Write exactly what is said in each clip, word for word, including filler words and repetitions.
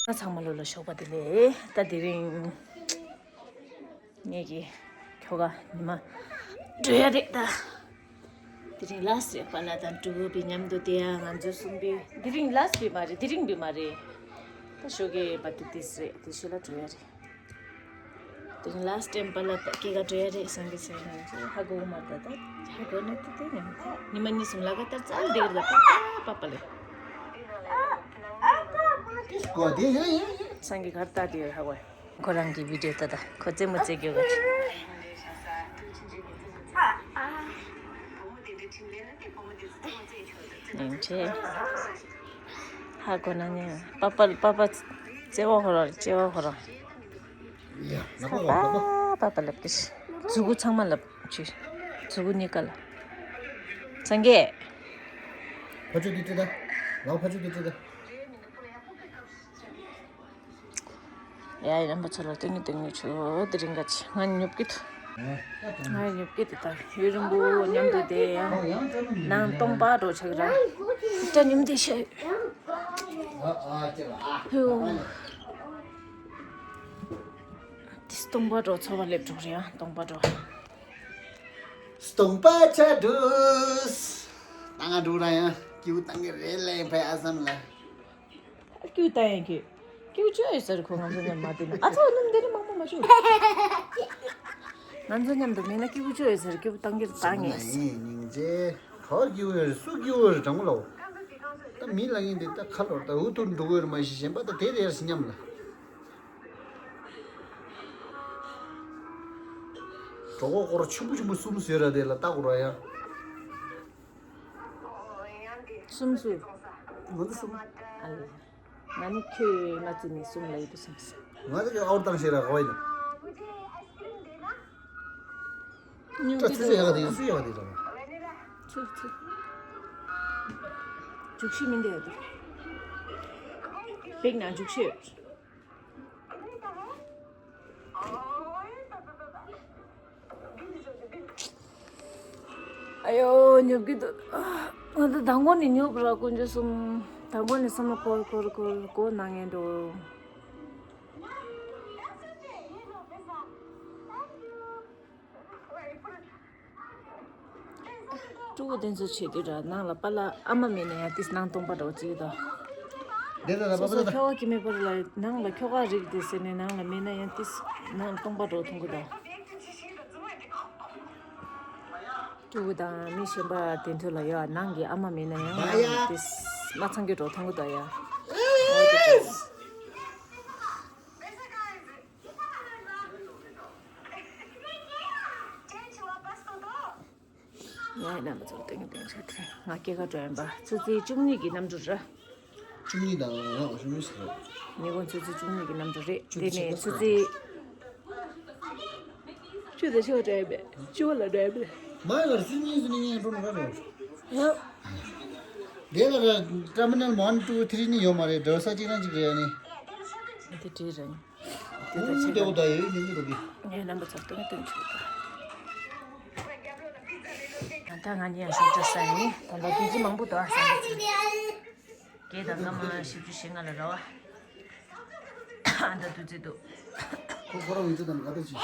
ང་ཚང་མ་ལོ་ལ་ཞོགས་པ་བདེ་ལེགས། ད་དེ་རིང་ངེད་ཀྱི་ཁྱོ་ག་ཉི་མ་འགྲོ་ཡ་རེད་ད། དེ་རིང་ལ་སི་རེད། པཱ་ལགས་དང་ཕྲུ་གུ་བི་མཉམ་དུ་བསྡད་ཡ། ང་ཚོ་གསུམ་པོ་དེ་རིང་ལ་སི་བི་མ་རེད། དེ་རིང་བི་མ་རེད། ད་ཞོགས་ཀས་བར་དུ་དེ་སི་རེད། དེ་ཤོད་ལ་འགྲོ་ཡ་རེད། དེ་རིང་ལ་སི་ཊེམ་པཱ་ལགས་དང་སྐྱེས་སྐར་འགྲོ་ཡ་རེད་བསམ་གི་ཟེར་ནས་ཧ་གོ་མ་ད་ད་ཧ་གོ་ནས་དེ་དེ་ཉམས་ད་ཉི་མ་གཉིས་གསུམ་ལ་ག་ལྟར་ཙལ་བསྡད་གི་རེད། ད་པཱ་པཱ་པཱ་ལགས། སང་གི་གར་ལྟ་དེ་ཧ་གོ། ཁོ་རང་གི་བི་ཌིའོ་ལྟ་ད་ཁོ་རྩེད་མོ་རྩེ་རྒྱུ་ག་ཡིན་ཆེ། ཧ་གོ་ན་ནི་པཱ་པཱ་པཱ་པཱ་བརྩེ་བ་ཧོ་ར་བརྩེ་བ་ཧོ་ར། ཡ་ལག་པ་ལག་པ། པཱ་པཱ་ལབ་ཀྱི། མཛུ་གུ་ཚང་མ་ལབ་ཀྱི། མཛུ་གུ་གཉིས་ཀ་ལ། སངས་རྒྱས། ཕ་ཆུ་དེ་ཁྲིད་ད། ལག་ཕ་ཆུ་དེ་ཁྲིད་ད། ཡ་ཡ་རྣམ་པ་ཚོ་ལ་སྟོན་གི་སྟོན་གི་ཆུ་དེ་རིང་ག་ཆེ་ང་ཉོབ་ཀྱི་འདུག་ང་ཉོབ་ཀྱི་འདུག་ད་ཡུན་རིང་པོ་མཉམ་དུ་བསྡད་ཡ། ནང་སྟོང་པ་འགྲོ་ཆགས་ར། ད་ཉུམ་བསྡད་ཤག་ཧུ། དེ་སྟོང་པ་འགྲོ་ཚོར་བ་སླེབས་འགྲོ་རེད་ཡ། སྟོང་པ་འགྲོ། སྟོང་པ་ཆ་འགྲོས། ད་ང་འགྲོ་ར་ཡང་སྐྱིད་པོ་བཏང་གི་རེད་ལེ་ཕའི་ཨ་སམ་ལ། སྐྱིད་པོ་བཏང་ཡང་སྐྱིད། སྐྱིད་པོ་ཅོ་ཡོད་ཟེར་ཁོ་ང་ཚོ་མཉམ་མ་བསྡད་ན། ཨ་ཚོ་ནུབ་འདི་རི་མང་པོ་མ་བྱུང་། ང་ཚོ་མཉམ་དུ་མེད་ན་སྐྱིད་པོ་ཅོ་ཡོད་ཟེར། སྐྱིད་པོ་བཏང་གི་བཏང་ངེས། ཡིན་སྙིང་རྗེ། ག་བར་སྐྱིད་པོ་ཡོད་རེད། སུ་སྐྱིད་པོ་ཡོད་རེད་དྲང་པོ་ལབ། ད་མི་ལ་ཡིན་དེ་ད་ཁ་ལོར་ད་འུ་ཐུག་འགྲོ་གི་ཡོད་རེད་མ་གཞི་གཞན་པ་ད་དེ་དེ་ཡར་སི་མཉམ་ལ། གྲོད་ཁོག་སྐོར་ཆེན་པོ་ཆེན་པོ་གསུམ་ཟོས་ར་དེ་ལ་ལྟ་དགོས་ར་ཡ། གསུམ་ཟོས། ང་ཚོ་གསུམ། ཨ་ལེ། ང་ནི་ཁྱོད་མ་བརྩིས་ནས་གསུམ་ལ་ཡི་དུ་སོང་ཟེར། ང་ཚོ་ཨའོར་བཏང་ཤེས་ར་ག་བ་ཡིན། ཉུང་ད་ཚུ་ཚུ་ཡག་ག་དེ་ཚུ་ཡག་ག་དེ་ལ། ཚུ་ཚུ། འཇུག་ཤེས་མི་འདུག་ཡ་དེ། བེག་ནང་འཇུག་ཤེས་ཡོད། ཨ་ཡོ་ཉོབ་ཀྱི་འདུག་ང་ཚོ་མདང་དགོང་ནས་ཉོབ་ར་དཀོན་མཆོག་གསུམ། མདང་དགོང་ནས་བསམ་བློ་འཁོར་འཁོར་འཁོར་འཁོར་ནང་ངན་འགྲོ། ཕྲུ་གུ་དེ་ཚོ་བྱེད་དུས་ར་ནང་ལ་པཱ་ལགས་ཨ་མ་མེད་ན་ཡང་ཏིས་ནང་སྟོང་པ་འགྲོ་བརྩི་གི་འདུག་དེ་ལ་སོ་སོ་ཁྱོ་ག་གི་མེད་པར་ལ་ནང་ལ་ཁྱོ་ག་རིགས་དེ་ཟེར་ནས་ནང་ལ་མེད་ན་ཡང་ཏིས་ནང་སྟོང་པ་འགྲོ་མཐོང་གི་འདུག་ཕྲུ་གུ་དང་མི་གཞན་པ་དེ་ཚོ་ལ་ཡ་ནང་གི་ཨ་མ་མེད་ན་ཡང་ཏིས་མ་ཚང་གི་འགྲོ་མཐོང་གི་འདུག་ཡ། འོ་དེ་འདྲ། ངའི་རྣམ་པ་ཚོར་སྟོན་གྱི་སྟོན་ཆོག་དྲན། ང་སྐྱེས་སྐར་འགྲོ་ཡིན་པ་ཆུ་ཚོད་བཅུ་གཉིས་ཀྱི་གནམ་གྲུ་རེད། བཅུ་གཉིས་དང་ང་བཅུ་གཉིས་ཟེར། ཉིན་གུང་ཆུ་ཚོད་བཅུ་གཉིས་ཀྱི་གནམ་གྲུ་རེད། དེ་ནས་ཆུ་ཚོད། ཆུ་ཚོད་ཆུ་འགྲོ་ཡིན་པས་ཆུ་བ་ལ་འགྲོ་ཡིན་པས། མ་ཡོད་ར་སུ་གཉིས་སུ་ནི་ངའི་འགྲོ་ན་ག་རེད། ཡོད། དེ་ལ་ར་ཊར་མི་ནལ་ཝན་ཊུ་ཐི་རི་ནི་ཡོད་མ་རེད། འགྲོ་ས་གཅིག་རང་གཅིག་རེད་ཨ་ནི། དེ་བྲིས་རེད། དེ་ད་ཆེ་དེའོ་ད་ཡོད་ཡིན་གྱི་འདུག་གི། ངའི་རྣམ་པ་ཚོར་སྟོན་སྟོན་ཆོག་ད། ད་ང་གཉིས་ཡང་ཤོག་ཅག་ས་ཡིན། ད་ལྟ་དུས་ཚོད་མང་པོ་འདུག་ཨ་སང་གི་ཚེ། བརྒྱད་དང་སྐར་མ་བཞི་བཅུ་ཞེ་ལྔ་ལ་ར་བ། ཨ་ད་དུས་ཚོད་འདུག་ཁོ་ཁོ་རང་ཡིན་ཚོད་དང་ག་འདྲ་ཅིག་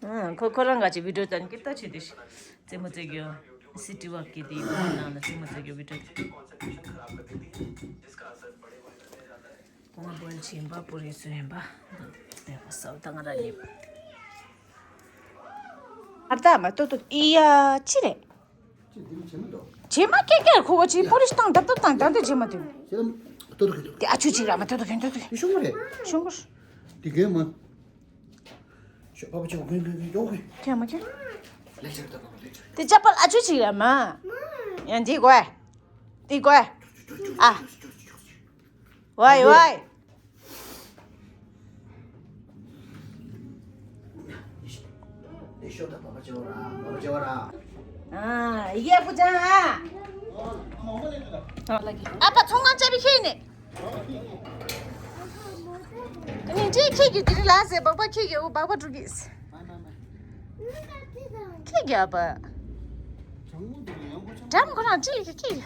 ཨང་ཁོ་ཁོ་རང་ག་ཅིག་བི་ཌིའོ་ཙན་གི་ལྟ་བྱེད་དེ་རྩེད་མོ་རྩེ་རྒྱུ། སི་ཊི་ཝོག་གི་དེའི་ནང་ལ་རྩེད་མོ་རྩེ་རྒྱུ་བི་ཌིའོ། ཁོང་བོལ་ཆེན་པ་པོ་རེ་སུ་ཡིན་པ། འདི་པ་སའུ་ད་ང་ར་ཉེབ། ཨར་ད་མ་ཏོ་ཏོ་ཨི་ཡ་ཅི་རེད། ཅི་འདི་ནི་བྱེ་མ་འདུག་བྱེ་མ་ཀེ་ཀེར་ཁོ་གོ་ཅི་པོ་རི་སྟང་ད་ཏོ་ཏང་ད་ཏོ་བྱེ་མ་དུ། ཅི་ལ་ཏོ་ཏོ་གི་འདུག་དེ་ཨ་ཆུ་ཅི་ར་མ་ཏོ་ཏོ་གི་ཏོ་ཏོ་གི། ཤོང་གོ་རེད། ཤོང་གོ། དེ་གས་མ། ཤོ་པ་པ་ཆེ་གོ་གོ་གོ་གོ་གོ་ཁྱེད་མ་ཁྱེད། ལེགས་ཆེ་ད་པ་ལེགས་ཆེ། དེ་ཅ་པལ་ཨ་ཆུ་ཅི་ར་མ། ཡང་འདི་གོ། འདི་གོ། ཨ། ཝའི་ཝའི། ཨ་ཡེ་ཀུ་ཅང་ཨ། ཨ་ཕ་ཚོང་ཁང་ཅ་པི་ཁྱེར་ནས། ནི་ཅི་ཁྱེད་ཀྱི་དེ་རིང་ལ་ཟེར་སྦག་སྦག་ཁྱེད་ཀྱི་འོ་སྦག་སྦག་འགྲོ་གི། ཁྱེད་ཀྱི་ཨ་ཕ། འགྲམ་ཁོ་རང་ཅི་ཡི་ཁྱེད་ཀྱི།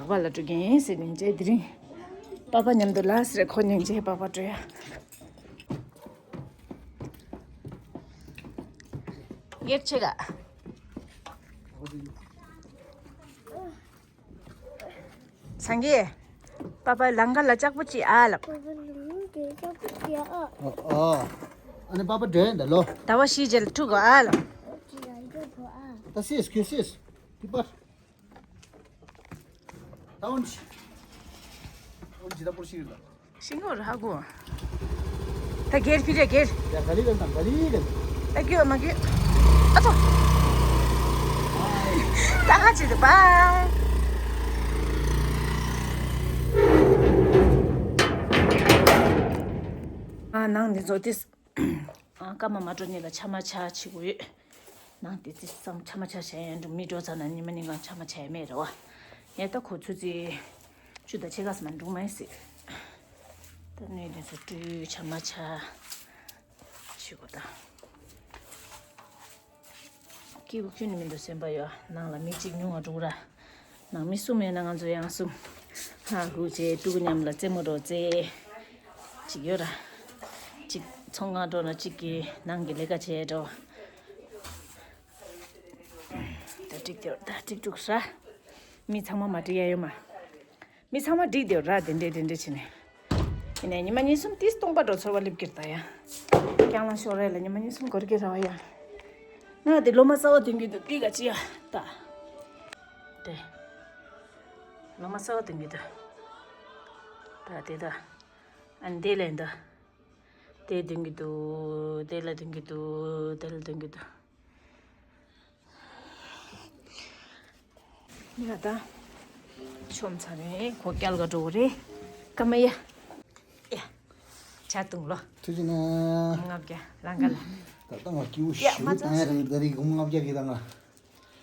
པ་ལ་འགྲོ་གིན་ཟེར་ནས་མཇལ། དེ་རིང་པ་པ་མཉམ་དུ་ལ་ཟེར་ཁོ་ཉིན་མཇལ། པ་པ་འགྲོ་ཡ། ཡེར་ཆེ་ག་སངས་རྒྱས། པ་པ་ལང་ཀ་ལ་ལྕགས་པོ་ཅིག་ཨ་ལབ། པ་པ་ལང་ཀ་ལ་ལྕགས་པོ་ཅིག་ཨ། ཨ་ཨ། ཨ་ནི་པ་པ་འགྲོ་ཡིན་ད་ལོ། ཟླ་བ་བཞི་རྗེས་ལ་ཐུག་གོ་ཨ་ལབ། ད་སིས་ཁྱོད་སིས། དེ་པར། ད་འོན་ཅི། འོན་ཅི་ད་པོར་ཤི་རེད་ལ། ཤིང་ངོ་ར་ཧ་གོ། ད་སྒེར་ཕི་རེ་སྒེར། ཡ་ག་ལི་རེད་དང་ག་ལི་རེད། ད་རྒྱུ་མ་རྒྱུ། ཨ་ཚོ། ད་ཧ་ཅི་དུ་པ། ཨ་ནང་འདི་ཚོ་ཏིས། ཨ་སྐར་མ་མ་འགྲོ་ནས་ལ་ཆ་མ་ཆ་བྱེད་དགོས་ཡོད། ནང་དེ་ཙི་ཙམ་ཆ་མ་ཆ་བྱས་ཡང་འགྲོ་མི་འགྲོ་ཙ་ན་ཉི་མ་ཉིན་གང་ཆ་མ་ཆ་ཡ་མེད་རེད་བ། ངས་ད་ཁོ་ཚོ་ཙི་ཆུ་ད་ཆེ་ག་སི་མ་འགྲོ་མ་ཡིན་སྲིད། ད་ནས་དེ་ཚོ་སྤྲུལ་ཆ་མ་ཆ་བྱེད་དགོས་ད། སྐྱིད་པོ་ཁྱོན་ནས་མི་འདུག་སེམས་པ་ཡོད། ནང་ལ་མི་གཅིག་ཉུང་བ་འགྲོ་ར། ནང་མི་གསུམ་ཡོད་ན་ང་ཚོ་ཡང་གསུམ། ཧ་ཧུ་བྱས་ཕྲུ་གུ་མཉམ་ལ་རྩེད་མོ་རོགས་རྩེ། གཅིག་ཡོད་ར། གཅིག་ཚོང་ཁང་འགྲོ་ན་གཅིག་གིས་ནང་གི་ལས་ཀ་བྱས་འགྲོ། ད་འགྲིག་དེ་ད་འགྲིག་འགྲུག་ར། མི་ཚང་མ་མ་འགྲིག་ཡ་ཡོད་མ། མི་ཚང་མ་འགྲིག་དེ་ར་དེ་འདྲས་དེ་འདྲས་བྱས་ནས། ཡིན་ནའི་ཉི་མ་གཉིས་གསུམ་ཏིས་སྟོང་པ་འགྲོ་ཚོར་བ་སླེབས་ཀྱི་རེད་ད་ཡ། རྐྱང་ལ་ཤོར་རེད་ལ་ཉི་མ་གཉིས་གསུམ་འགོར་གྱི་ར་བ་ཡ། ང་དེ་ལོ་མ་གསར་བ་དོན་གྱི་འདུག་ཏི་ག་ཅི་ཡ་ད། དེ། ལོ་མ་གསར་བ་དོན་གྱི་འདུག་ད་དེ་ད། ཨ་ནི་དེ་ལས་ད། དེ་དོན་གྱི་འདུག་དེ་ལ་དོན་གྱི་འདུག་དེ་ལ་དོན་གྱི་འདུག་ཡ་ད། ཆོམ་ཚ་ནས་ཁོ་སྐྱལ་ག་འགྲོ་གི་རེད། ཀ་མ་ཡ། ཡ། ཇ་འཐུང་ལོ། ཐུགས་རྗེ་གནང་། ལྔ་བརྒྱ་ལང་ཀ་ལ། ད་ལྟ་ང་སྐྱིད་པོ་ཡ་ཞུ་མ་བཏང་ཡ་རེད། ད་རེས་སྒོར་མོ་ལྔ་བརྒྱ་གི་ད་ང་།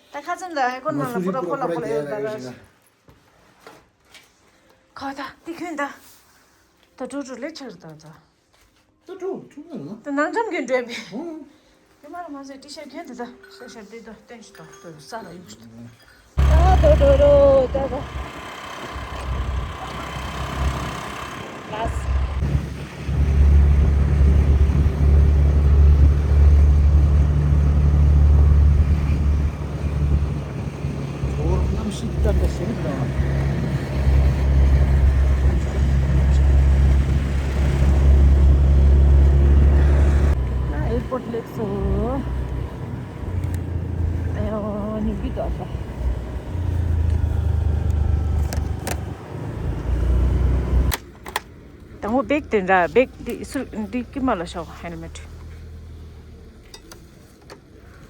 ད་ཁ་སང་ད་ཧེ་ཀོ་ནང་ལ་པོ་ར་པོ་ལ་པོ་ལ་ཡོད་ད་ར། ཁ་ད་ཏི་ཁྱོད་ད། ད་འགྲོ་འགྲོ་ལས་ཆགས་ད་ད། ད་འགྲོ་འགྲོ་མ་ལ། ད་ནང་འཇམ་གྱི་འདྲེན་པས། ཨོ། དེ་མ་ལ་མ་ཟད་ཏི་ཤར་གྱོན་དེ་ད་ཤར་ཤར་དེ་ད་བསྟན་ཞིག་ད་ད་ས་ལ་ཡོང་ཞིག་ད། ད་འགྲོ་འགྲོ་ད་ད། ལགས། ཨེར་པོར་ཊི་སླེབས་སོང་། ཨ་ཡོ་ཉིན་གྱི་དོ་ས། དང་པོ་བེག་དེ་འདྲ་བེག་འདི་སུ་འདི་ཀི་མ་ལ་ཤོག་ཧེལ་མེ་ཊི།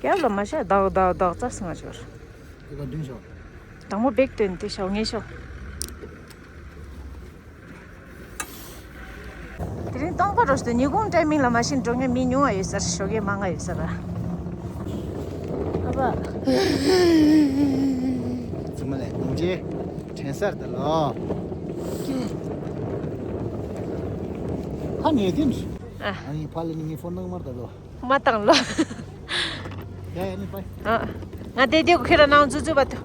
རྒྱབ་ལ་མ་ཤ་དག་དག་དག་ཙ་སི་ང་ཆོར། དེ་ག་མདུན་ཤོག་དང་པོ་བེག་དོན་དེ་ཤོག་ངས་ཤོག་དེ་རིང་སྟོང་པ་རོ་ཤི་ཉི་གུང་ཊའི་མིང་ལ་མ་ཤིན་འགྲོ་ངེས་མི་ཉུང་བ་ཡོད་ས་རེད། ཞོགས་ཀས་མང་ང་ཡོད་ས་རེད། ཨ་ཕ། ཙི་མ་ལས་ཉིན་རྗེས་དྲན་སར་ད་ལོ། ཧ་ངེས་དེ་མི། ཨ་ནི་ཕ་ལ་ནི་ངའི་ཕོན་ནང་མར་ད་ལོ། མ་བཏང་ལོ། ཡ་ཡ་ནི་པའི། ཨ། ང་དེ་དེ་ཁྱེད་རང་ནང་འཛུལ་འཛུལ་བ་ཐུ།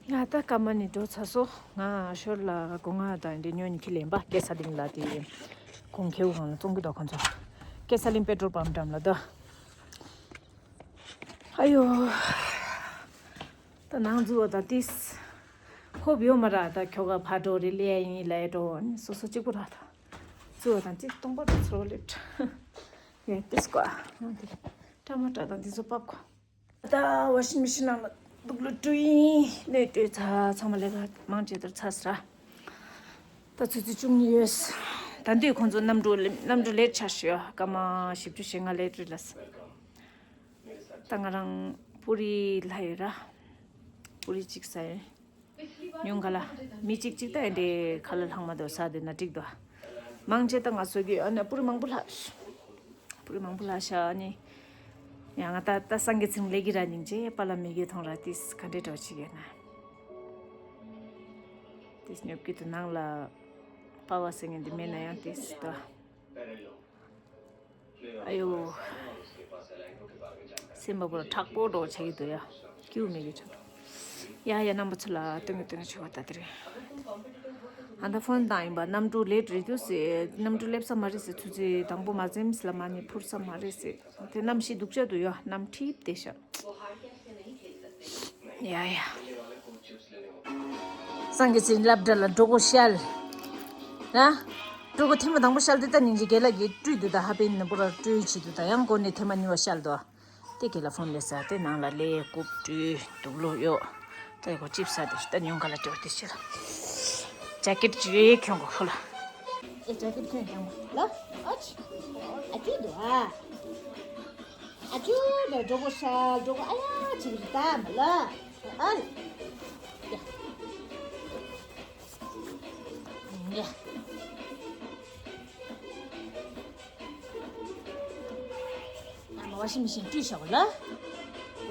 ཡ་ད་སྐར་མ་ནི་འགྲོ་ཚར་སོང་། ང་ཞོར་ལ་སྒོ་ང་དང་འདི་ཉོ་ནི་ཁྱི་ལེན་པ་ཀེ་ས་ལིང་ལ་དེ་གོང་ཁེའུ་གང་ལ་བཙོང་གི་འདུག་ཁོང་ཚོ་ཀེ་ས་ལིང་པེ་ཊོལ་པམ་འགྲམ་ལ་ད། ཨ་ཡོ། ད་ནང་འཛུལ་བ་ད་ཏིས། ཁོ་བིའོ་མ་ར་ད་ཁྱོ་ག་ཕ་འགྲོ་རེ་ལེ་ཡིན་ལེ་འགྲོ་ནི་སོ་སོ་གཅིག་པོ་ར་ད། ཙུ་བ་དང་གཅིག་སྟོང་པ་དང་ཚོར་ལེ་ཡ་ཏིས་ཀོ་ཨ་ཏི་ཀྲ་མ་ཀྲ་དང་འདི་ཚོ་ཕབ་ཀོ། ད་ཝ་ཤིང་མི་ཤིན་ནང་ལ་དུག་ལོ་བཀྲུ་ཡིན་ནས་བཀྲུས་ཚ་ཚང་མ་ལས་ཀ་མང་ཆེ་དར་ཚ་སི་ར། ད་ཚོད་ཚོད་བཅུ་གཉིས་ཡོད། ད་འདི་ཁོང་ཚོ་གནམ་གྲུ་གནམ་གྲུ་ལེ་ཆ་ཤི་ཡོད་སྐར་མ་བཞི་བཅུ་ཞེ་ལྔ་ལེ་བཀྲུས་ལ་སི། ད་ང་རང་པུ་རི་ལྷ་ཡོད་ར། པུ་རི་གཅིག་ཟ་ཡོད། ཉུང་ག་ལ། མི་གཅིག་གཅིག་ད་ཡིན་དེ་ཁ་ལ་ལྷང་མ་དོ་ས་དེ་ན་འགྲིག་དོ། མང་ཆེ་ད་ང་ཚོ་གི་ཨ་ན་པུ་རི་མང་པོ་ལྷག་པུ་རི་མང་པོ་ལྷག་ཤ་ཨ་ནི། ཡ་ང་ད་ད་སང་གི་ཚིང་ལེ་གི་ར་ཉིན་ཅེ་པ་ལ་མི་གི་ཐོང་ར་ཏིས་ག་འདྲེ་འགྲོ་ཆི་གི་ན། ཏིས་ཉོབ་ཀི་དུ་ནང་ལ་པ་བ་སེང་ངེ་འདི་མེད་ན་ཡང་ཏིས་དོ། ཨ་ཡོ། སེམས་པ་པོ་ལ་མཁྲེགས་པོ་འགྲོ་བྱེད་ཀྱི་འདུག་ཡ། སྐྱིད་པོ་མེད་ཀྱི་ཆགས་འགྲོ། ཡ་ཡ་རྣམ་པ་ཚོ་ལ་སྟོན་གི་སྟོན་གི་ཆོག་པ་ད་དེ་རེད། ཨ་ད་ཕོན་བཏང་ཡིན་པ་གནམ་གྲུ་ལེ་རེད་འདུག་ཟེར་གནམ་གྲུ་སླེབས་ས་མ་རེད་ཟེར་ཚུར་ཚེ་དང་པོ་མ་འཛེམས་ལ་མ་ནི་འཕུར་ས་མ་རེད་ཟེར་དེ་གནམ་གཤིས་སྡུག་ཅག་འདུག་ཡ་གནམ་འཁྲིགས་བསྡད་ཤག་ཡ་ཡ། སང་གི་ཚེ་སློབ་གྲྭ་ལ་འགྲོ་གོ་ཤལ། ན། འགྲོ་གོ་ཐེངས་མ་དང་པོ་ཤལ་དེ་ད་ཉིན་གྱི་རྒན་ལགས་ཀྱིས་བཀྲུས་འདུག་ད་ཧ་པེ་ནི་པོ་ར་བཀྲུས་བྱེད་འདུག་ད་ཡང་གོ་ནས་ཐེངས་མ་གཉིས་པ་ཤལ་དོ། དེ་རྒན་ལགས་ཕོན་ལས་ས་དེ་ནང་ལ་ལས་རྐུབ་བཀྲུས་དུག་ལོག་གཡོག་ད་ཡ་གོ་ཅིབ་ས་དེ་ད་ཉུང་ག་ལ་སྤྲོད་དེ་ཤལ། ཇེ་ཀེད་ཅིག་ཁྱོང་གོ་ཁོ་ལ། ཨེ་ཇེ་ཀེད་ཁྱོང་ཁྱོང་གོ་ལ། ཨ་ཅི། ཨ་ཅི་འདུག་ཨ། ཨ་ཅུ་ད་འགྲོ་གོ་ཤལ་འགྲོ་གོ་ཨ་ཡ་ཅིག་རེད་ད་མ་ལ། ཨ་ལ། ཡ། ཡ། ཨ་མ་ཝ་ཤིང་མི་ཤིན་བཀྲུས་བཞག་གོ་ལ།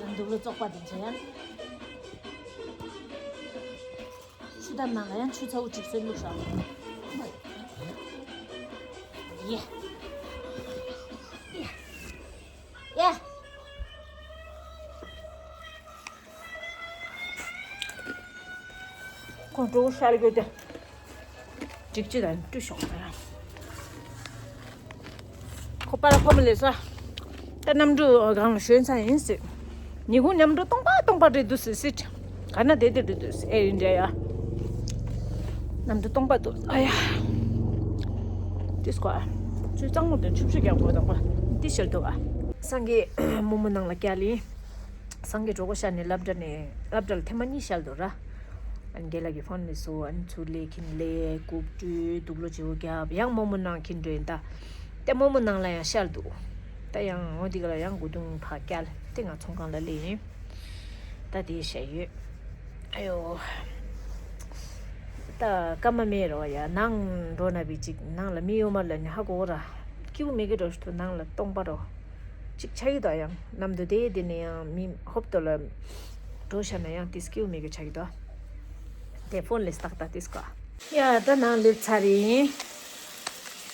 ཡང་འདུག་ལོ་བཙོག་པ་དེ་ཚོ་ཡང་། ཆུ་དམ་ནང་ལ་ཡང་ཆུ་ཚ་བོ་གཅིག་བཟོས་བླུགས་ཤག་ཡ། ཡ། ཁོང་ཀྲུའུ་ཤར་གྱི་དེ། སྒྲིག་ཅི་དང་བཀྲུས་ཤོག་ཨ། ཁོ་པ་ལ་ཁོ་མི་ལས་ས། ད་གནམ་གྲུ་སྒང་ལ་ཞོན་ས་ཡིན་ཟེར། ཉི་གུང་གནམ་གྲུ་སྟོང་པ་སྟོང་པ་རེད་འདུག་ཟེར་སྲིད། ག་ན་བསྡད་དེ་རེད་འདུག་ཟེར་ཨེ་ཡིན་འདྲ་ཡ། གནམ་གྲུ་སྟོང་པ་འདུག་ཨ་ཡ། ཏིས་ཀོ་ཨ། ཆུ་གཙང་མོ་དང་ཆུ་བཞི་རྒྱག་དགོས་དང་པོ་འདི་ཤར་འདུག་ཨ། སང་གི་རྨོ་མོ་ནང་ལ་བསྐྱལ་ཡིན། སང་གི་གྲོད་ཁོག་ཤར་ནས་སློབ་གྲྭ་ནས་སློབ་གྲྭ་ལ་ཐེངས་མ་གཉིས་ཤར་འདུག་ར། ཨ་ནི་རྒན་ལགས་ཀྱི་ཕོན་ལས་སུ་ཨ་ནི་ཚུར་ལས་ཁྱིམ་ལས་རྐུབ་བཀྲུས་དུག་ལོག་བྱེད་པོ་རྒྱབ་ཡང་རྨོ་མོ་ནང་ཁྱིམ་འགྲོ་ཡིན་ད། དེ་རྨོ་མོ་ནང་ལ་ཡང་ཤར་འདུག་ད་ཡང་འོ་འདི་ག་ལ་ཡང་སྒོ་རྡུང་ཕར་བསྐྱལ་དེ་ང་ཚོང་ཁང་ལ་སླེབས་ཡིན། ད་དེ་བཤད་ཡོད། ཨ་ཡོ། ད་སྐར་མ་མེད་རོ་ཡ་ནང་འགྲོ་ན་བི་ཅིག་ནང་ལ་མི་ཡོད་མ་ལ་ནི་ཧ་གོ་ར། སྐྱིད་པོ་མེད་གི་འགྲོ་ཞུ་ཐུབ་ནང་ལ་སྟོང་པ་རོ། ཅིག་ཆ་ཡི་ད་ཡང་གནམ་དུ་དེ་དེ་ནས་ཡང་མི་ཧོབ་ཏོ་ལ་འགྲོ་ཤ་ན་ཡང་དེ་སྐྱིད་པོ་མེད་གི་ཆ་གི་ད། དེ་ཕོན་ལས་སྟག་ད་དེ་སྐ། ཡ་ད་ནང་སླེབས་ཚར་ཡིན།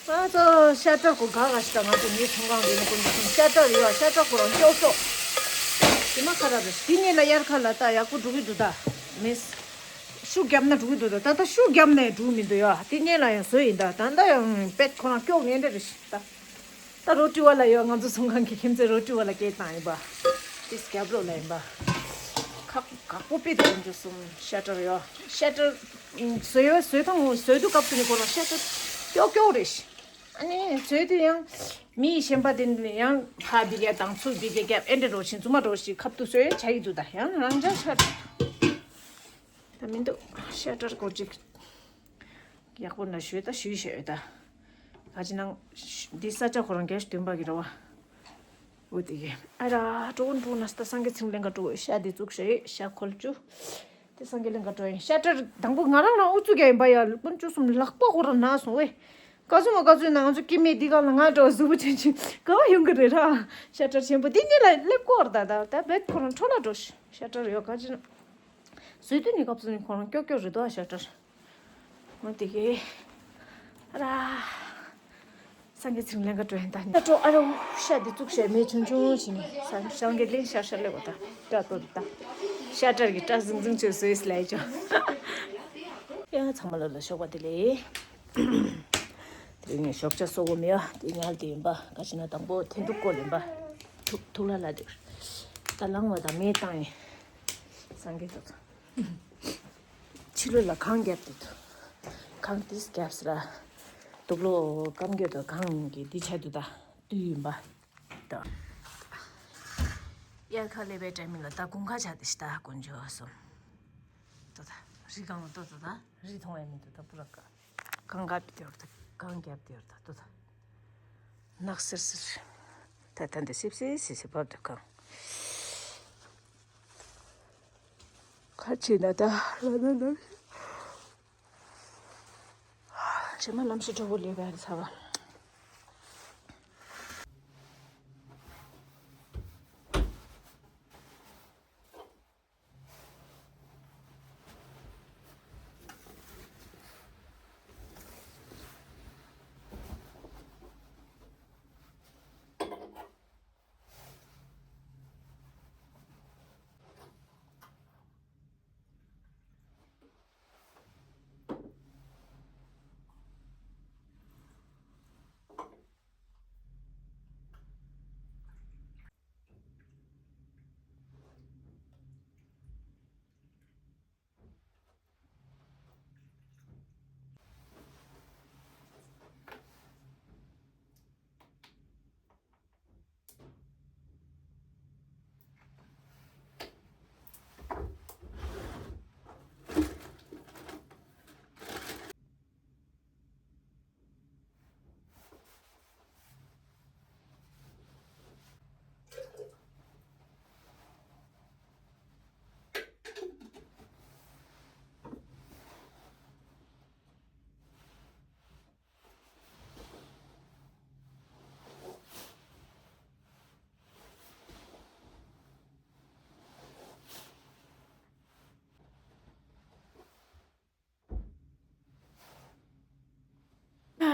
ང་ཚོ་ཤ་ཁྲག་གོ་ག་ག་ཞིག་ང་ཚོ་ངའི་ཚོང་ཁང་འདི་ནས་ཀུན་གསུམ་ཤ་ཁྲག་ཡོད་ཤ་ཁྲག་གོ་རང་ཤོག་ཤོག་དེ་མ་ཁ་ར་རེད་དེ་ཉིད་ལ་དབྱར་ཁ་ལ་ད་ཡག་པོ་འགྲོ་གི་འདུག་ད། མེད། ཤུགས་བརྒྱབ་ན་འགྲོ་གི་འདུག་ད་ད་ད་ཤུགས་བརྒྱབ་ནས་འགྲོ་མི་འདུག་ཡ་དེ་ཉིད་ལ་ཡང་བཟོས་ཡིན་ད་ད་ད་ཡང་པེད་ཁོ་རང་སྐྱོག་ངན་འདྲ་རེད་ཤི་ད། ད་རོ་ཏི་བ་ལ་ཡོད་ང་ཚོ་ཚོང་ཁང་གི་ཁྱིམ་མཚེས་རོ་ཏི་བ་ལ་སྐད་བཏང་ཡིན་པ། དེ་སྐྱབས་རོགས་ལ་ཡིན་པ། ཁག་ཁག་པོ་དཔེ་དེ་ཡོང་རྒྱུ་གསུམ་ཤ་ཏྲར་ཡོད་ཤ་ཏྲར། བཟོས་ཡོད་བཟོས་ཐང་བཟོས་དུས་སྐབས་སུ་ནི་ཁོ་རང་ཤ་ཏྲར་ཀྱོག་ཀྱོག་རེད། ཨ་ནི་བཟོས་དུས་ཡང་མི་གཞན་པ་དེ་ནི་ཡང་ཕ་འདི་གས་དང་ཚུར་འདི་གས་རྒྱབ་ཨེ་འདྲ་རོ་ཞིང་རྫུན་མ་རོ་ཞིག་ཁབ་ཏུ་བཟོས་བྱ་ཡི་འདུག་ད་ཡང་རང་འཇགས་ཤ་ཏྲར། ད་མི་འདུག་ཤ་ཏྲར་སྐོར་ཅིག་ཡག་པོ་ན་ཞུས་ད་ཞུས་ཞེས་ད། ག་ཅི་ནང་འདི་ས་ཆ་ཁོ་རང་རྒྱལ་སྟོན་པ་གི་ར་བ། འོ་དེ་གི་ཨ་ར་གྲོགས་འགྲོ་ན་ད་སང་གེ་ཚིང་ལེན་ག་འགྲོ་ཤ་དེ་བཙུགས་ཤེས་ཤ་ཁོལ་བཅུ། དེ་སང་གེ་ལེན་ག་འགྲོ་ཡིན་ཤ་ཏྲར་དང་པོ་ང་རང་རང་ཨུ་ཚུགས་རྒྱག་ཡིན་པ་ཡ་ཀུན་བཅུ་གསུམ་ལག་པ་ཁོ་རང་ན་སོང་བས། ག་ཚོད་མ་ག་ཚོད་ན་ང་ཚོ་སྐྱེ་དམན་འདི་ག་ལ་ང་འགྲོ་གཟུགས་པོ་ཆེན་ཆེན་ག་བ་ཡོང་གི་རེད་ར། ཤ་ཏྲར་ཆེན་པོ་དེ་གཉིས་ལ་སླེབས་སྐོར་ད་ད་ད་བེད་ཁོ་རང་འཕྲོ་ལ་འགྲོ་ཤ་ཏྲར་ཡོད་ག་ཅི་ན། བཟོས་དུས་ནི་སྐབས་སུ་ནི་ཁོ་རང་ཀྱོག་ཀྱོག་རེད་དོ་ཤ་ཏྲར། འོ་དེ་གི། ཨ་ར། སང་གེ་ཚིང་ལེན་ག་འགྲོ་ཡིན་ད་ནི། ད་འགྲོ་ཨ་རོ་ཤ་འདི་བཙུགས་ཤ་མེ་ཆུང་ཆུང་བྱིན་ནས་སང་གེ་ལེན་ཤ་ཤ་ལེ་བ་ད་སྐྲ་ཏོ་འདི་ད། ཤ་ཏྲར་གི་སྐྲ་ཟིང་ཟིང་བྱོས་བཟོས་ལས་ཅོ། ཡ་ཚང་མ་ལ་ལ་ཞོགས་པ་དེ་ལས། དེ་ངས་ཞོགས་ཇ་གསོ་གོ་མེད་ཨ་དེ་ཉལ་དེ་ཡིན་པ་ག་ཅི་ན་དང་པོ་འཐེན་ཐུག་སྐོལ་ཡིན་པ། ཐུག་ཐུག་ལ་ལ་དེ། ད་ལངས་བ་ད་མེ་བཏང་ཡིན། སང་གེ་ཏོ་ཚོ། ཕྱི་ལོགས་ལ་གངས་བརྒྱབ་འདུག་གངས་ཏིས་བརྒྱབ་ཟེར། དུག་ལོག་སྐམ་རྒྱུ་དང་གངས་ཀྱི་འདི་ཆ་དུ་ད་དུས་ཡིན་པ་དང་། དབྱར་ཁ་སླེབས་པའི་ཊའི་མིང་ལ་ད་དགུན་ཁ་ཆགས་ཏེ་ཤི་ད་དཀོན་མཆོག་གསུམ། ཏོ་ད་རི་སྒང་ལ་ཏོ་ད་ད་རི་མཐོང་ཡ་མི་འདུག་ད་པུ་ར་ཀ་གངས་བརྒྱབ་སྟེ་ཡོད་ད་གངས་བརྒྱབ་སྟེ་ཡོད་ད་ཏོ་ད་ནགས་སེར་སེར། ད་ད་འདི་སིབ་སིབ་སིབ་སིབ་བབས་འདུག་གངས། ཁ་ཕྱེ་ན་ད་ལ་ན་ན། རྗེས་མ་ལམ་སེ་གྲོགས་པོ་ལས་པའི་ཚ་བ།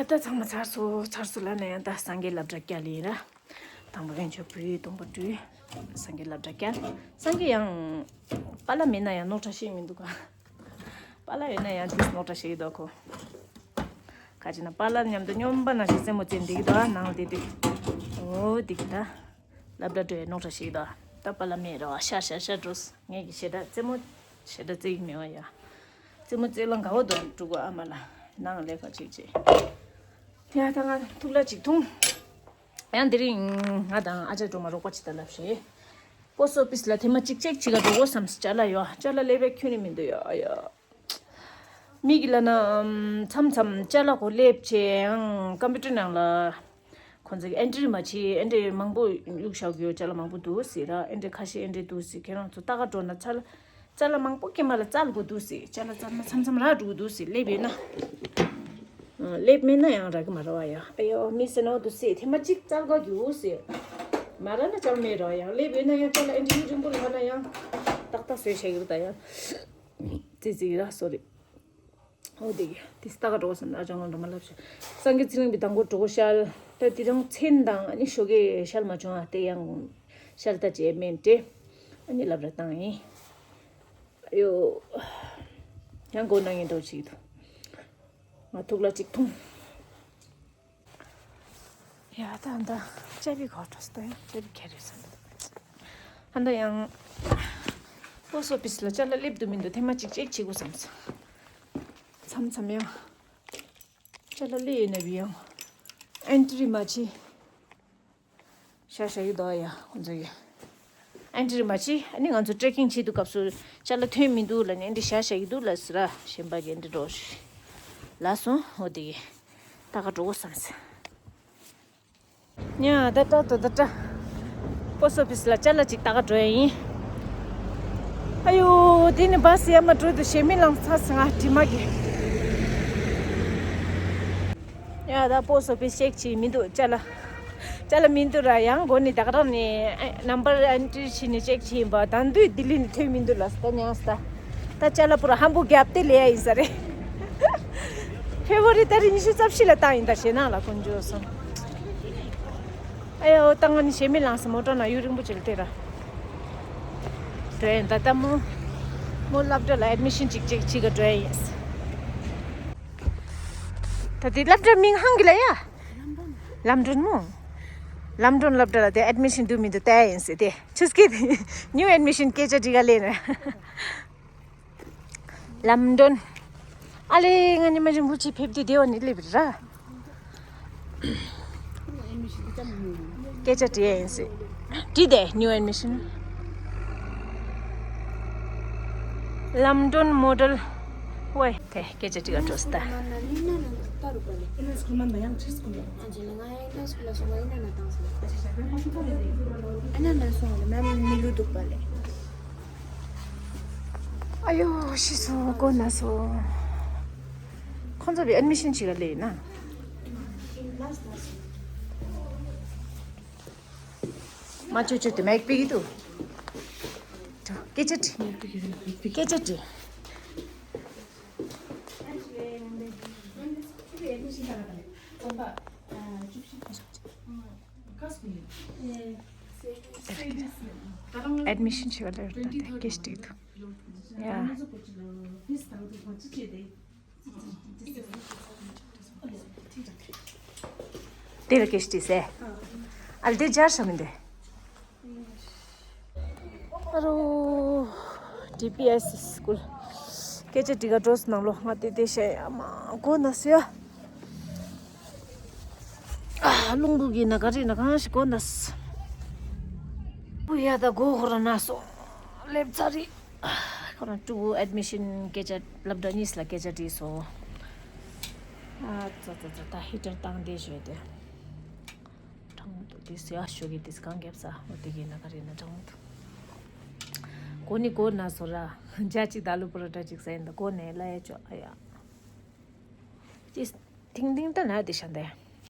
ད་ཚང་མ་ཚར་སོང་། ཚར་སོང་ལབ་ན་ཡང་ད་སངས་རྒྱས་སློབ་གྲྭ་བསྐྱལ་ཡིན་ར། དང་པོ་དབྱངས་ཆོས་བུའི་སྟོང་པ་སྤྲུལ། སངས་རྒྱས་སློབ་གྲྭ་བསྐྱལ། སངས་རྒྱས་ཡང་པཱ་ལགས་མེད་ན་ཡང་རྙོག་དྲ་ཞིག་མི་འདུག་ག་པཱ་ལགས་ཡོད་ན་ཡང་དུས་རྙོག་དྲ་ཞིག་འདུག་གོ་ག་ཅི་ན་པཱ་ལགས་མཉམ་དུ་སྨྱོན་པ་ནང་བཞིན་རྩེད་མོ་རྩེ་འདི་གི་ད་ནང་ལ་བསྡད་དུས། འོ་འདི་གི་ད། སློབ་གྲྭ་འགྲོ་ཡའི་རྙོག་དྲ་ཞིག་དང་། ད་པཱ་ལགས་མེད་རེད་བ། ཤ་ཤ་ཤ་འགྲོ། ངས་ཀྱི་ཞེ་དྲག་རྩེད་མོ་ཞེ་དྲག་རྩེ་གི་མེད་བ་ཡ། རྩེད་མོ་རྩེ་ལ་དགའ་བོ་འདུག་འགྲོ་གོ་ཨ་མ་ལ་ནང་ལས་ཀ་ཅིག་བྱེད། དེ་ཡང་ད་ང་ཐུག་ལ་ཅིག་འཐུང་། ཡང་དེ་རིང་ང་དང་ཨ་ཅག་སྒྲོལ་མ་རོགས་པ་ཅིག་ད་ལབ་ཞེས། པོ་སི་ཊི་ཨོ་ཕི་སི་ལ་ཐེངས་མ་གཅིག་ཅེག་བྱེད་ག་འགྲོ་གོ་བསམ། ཅ་ལག་ཡོད། ཅ་ལག་སླེབས་པའི་ཁྱོན་ནས་མི་འདུག་ཡ་ཡ། མི་གི་ལ་ན་མཚམས་མཚམས་ཅ་ལག་གོ་སླེབས་བྱས་ཡང་ཀམ་པུ་ཊར་ནང་ལ་ཁོང་ཚོ་གི་ཨེན་ཊི་རི་མ་བྱེད། ཨེན་ཊི་རི་མང་པོ་བླུགས་བཞག་ཡོད། ཅ་ལག་མང་པོ་འདུག་ཟེར་ར། ཨེན་ཊི་རི་ཁ་ཤས་ཨེན་ཊི་རི་འདུག་ཟེར། ཁྱེད་རང་ཚོ་ལྟ་ག་འགྲོ་ན་ཅ་ལག་ཅ་ལག་མང་པོ་སྐྱེལ་མ་ལ་བཙལ་དགོས་འདུག་ཟེར། ཅ་ལག་བཙལ་ན་མཚམས་མཚམས་རག་འགྲོ་གི་འདུག་ཟེར། སླེབས་ཡོད་ན། ཨ། སླེབས་མེད་ན་ཡང་རག་གི་མ་རེད་བ་ཡ། ཨ་ཡོ་མི་ཟེར་ནོ་འདུག་ཟེར། ཐེངས་མ་གཅིག་བཙལ་དགོས་ཀྱི་འདུག་ཟེར། མ་རག་ན་ཅང་མེད་རེད་བ་ཡ། སླེབས་ཡོད་ན་ཡང་ཅ་ལག་ཨེན་ཊི་རི་རིང་པོ་ལ་ལྷག་ན་ཡང་ཏག་ཏག་བཟོས་བྱས་ཀྱི་རེད་ད་ཡ། ཙི་ཙི་ར་སོ་རེད། ཨོ་དེ་གི་དེ་ལྟ་ག་འགྲོ་བསམ་ན་ཨ་ཅང་ངོ་འགྲོ་མ་ལབ་ཤག་སངས་རྒྱས་ཚེ་རིང་གི་དང་པོ་གྲོད་ཁོག་ཤར། ད་དེ་རིང་མཚན་དང་ཨ་ནི་ཞོགས་ཀས་ཤར་མ་བྱུང་ཨ། དེ་ཡང་ཤར་ད་བྱས་མེད་དེ། ཨ་ནི་སློབ་གྲྭ་བཏང་ཡིན། ཨ་ཡོ། ཡང་མགོ་ན་ངན་འགྲོ་ཅིག་འདུག་ང་ཐུག་ལ་ཅིག་འཐུང་། ཡ་ད་ད་ཅ་ལག་ག་འགྲོ་སྟོན། ཅ་ལག་ག་རེ་སོང་། ཨ་ད་ཡང་པོ་སི་ཊི་ཨོ་ཕི་སི་ལ་ཅ་ལག་སླེབས་འདུག་མི་འདུག་ཐེངས་མ་གཅིག་ཅེག་བྱེད་དགོས་བསམ་སོང་། མཚམས་མཚམས་ཡང་ཅ་ལག་སླེབས་ཡོད་ན་བི་ཡང་ཨེན་ཊི་རི་མ་བྱེད། ཤ་ཤ་ཡི་དོ་ཡ་ཁོང་ཚོ་ཡི། ཨེན་ཊི་རི་མ་བྱེད། ཨ་ནི་ང་ཚོ་ཊེ་རེ་ཀིང་བྱེད་དུས་སྐབས་སུ་ཅ་ལག་ཐོན་མི་འདུག་ལབ་ནས་ཨེན་ཊི་རི་ཤ་ཤ་ཡི་འདུག་ལབ་ཟེར་ར། གཞན་པ་གི་ཨེན་ཊི་རི་འགྲོ་ཤི་ལབ་སོང་། འོ་དེ་གི་ད་ག་འགྲོ་གོ་བསམ་སོང་། ཉ་ད་ད་ད་ད་ད། པོ་སི་ཊི་ཨོ་ཕི་སི་ལ་ཅ་ལག་ཅིག་ལྟ་ག་འགྲོ་ཡ་ཡིན། ཨ་ཡོ་དེ་ནི་བ་སི་ཡ་མ་འགྲོ་དུ་ཞེ་མི་ལང་ཚ་སི་ང་དྲི་མ་གི། ཡ་ད་པོ་སི་ཨོ་ཕི་སི་ཅེག་བྱེད་མི་འདུག་ཅ་ལག་ཅ་ལག་མི་འདུག་ར། ཡང་སྒོ་ནས་ད་ག་རང་ནས་ནམ་བར་ཨེན་ཊི་རི་བྱས་ནས་ཅེག་བྱས་ཡིན་པ། ད་འདུས་ལྡི་ལི་ནས་ཐོན་མི་འདུག་ལ་ད་ཉང་སི་ད། ད་ཅ་ལག་པུ་ར་ཧམ་པོ་བརྒྱབ་སྟེ་ལས་ཡ་ཡིན་ས་རེད། ཕེབ་རུ་ཝ་རི་ཏ་རིག་ཉི་ཤུ་རྩ་བཞི་ལ་བཏང་ཡིན་ད་ཞེ་ནང་ལ་དཀོན་མཆོག་གསུམ། ཨ་ཡ་འོ་ད་ང་ནི་ཞེ་མི་ལང་སོང་། མོ་ཊ་ནང་ཡུན་རིང་པོ་ཅིག་ལ་བལྟས་ར། འགྲོ་ཡིན་ད་ལྟ་མོ། མོ་སློབ་གྲྭ་ལ་ཨེཌ་མི་ཤན་ཅིག་ཅིག་བྱེད་ག་འགྲོ་ཡིན། ད་དེ་སློབ་གྲྭ་མིང་ཧང་གི་ལ་ཡ། ལམ་སྒྲོན་མོ། ལམ་སྒྲོན་སློབ་གྲྭ་ལ་དེ་ཨེཌ་མི་ཤན་འདུག་མི་འདུག་བལྟ་ཡིན་ཟེར་ཏེ། ཆུ་སྐྱེས་དེ་ནིའུ་ཨེཌ་མི་ཤན་སྐད་ཆ་འདྲི་ག་ལས་ན། ལམ་སྒྲོན། ཨ་ལེ། ང་ཉི་མ་རིན་པོ་ཆེ་ཕེབས་དུས་དེ་བ་ནི་སླེབས་ར། སྐད་ཆ་དྲིས་ཡིན་སྲིད། དྲིས་དེ་new admission། ལམ་སྒྲོན་མོ་ཌལ་ཝེ། དེ་སྐད་ཆ་དྲི་ག་འགྲོ་སྟ། ཨ་ཡོ་ཤི་སོ་གོ་ན་སོ། ཁོང་ཚོ་བི་ཨེ་ཌི་མི་ཤན་བྱེད་ག་ལེ་ཡིན་ན། མ་ཅོ་ཅོ་དེ་མེག་པི་གི་དུ། སྐད་ཆ་དྲི། སྐད་ཆ་དྲི། ཨེ་ཌི་མི་ཤན་བྱེད་ག་ལེ་ཡོད་ད་དེ་སྐད་ཆ་དྲི་དུ། ཡ། དེ་ལ་སྐད་ཆ་དྲིས་སེ། ཨ་ལ་དེ་སྦྱར་ས་མི་འདུག་ཨ་རོ། ཌི་པི་ཨེས་སི་སི་སྐུལ། སྐད་ཆ་དྲི་ག་འགྲོ་སོང་ནང་ལོགས། ང་དེ་དེ་བཤད་ཡ་མ་གོ་ན་སུ་ཡ། ཨ་རླུང་བུ་གི་ན་ག་རེ་ན་གང་ཞིག་གོ་ན་སུ། བུ་ཡ་ད་གོ་ཧོ་ར་ན་སོ། སླེབས་ཚར་རེད། ཁོ་རང་ཕྲུ་གུ་ཨེ་ཌི་མི་ཤན་སྐད་ཆ་སློབ་གྲྭ་གཉིས་ལ་སྐད་ཆ་དྲིས་སོང་། ཨ་ཙ་ཙ་ཙ་ད་ཧི་ཊར་བཏང་བསྡད་ཞོད་དེ། གྲང་མོ་འདུག་དེ་སུ་ཡ་ཞོ་གི་དེ་གང་རྒྱབ་ས་འོ་དེ་གི་ན་ག་རེ་ན་གྲང་མོ་འདུག་གོ་ནི་གོ་ན་སོ་ར། འཇའ་གཅིག་ད་ལུ་པོ་ར་ཊ་གཅིག་ཟ་ཡིན་ད་གོ་ནས་ལ་ཡ་ཅོ་ཨ་ཡ། དེ་ཐིང་ཐིང་ད་ན་དེ་ཤ་འདེ།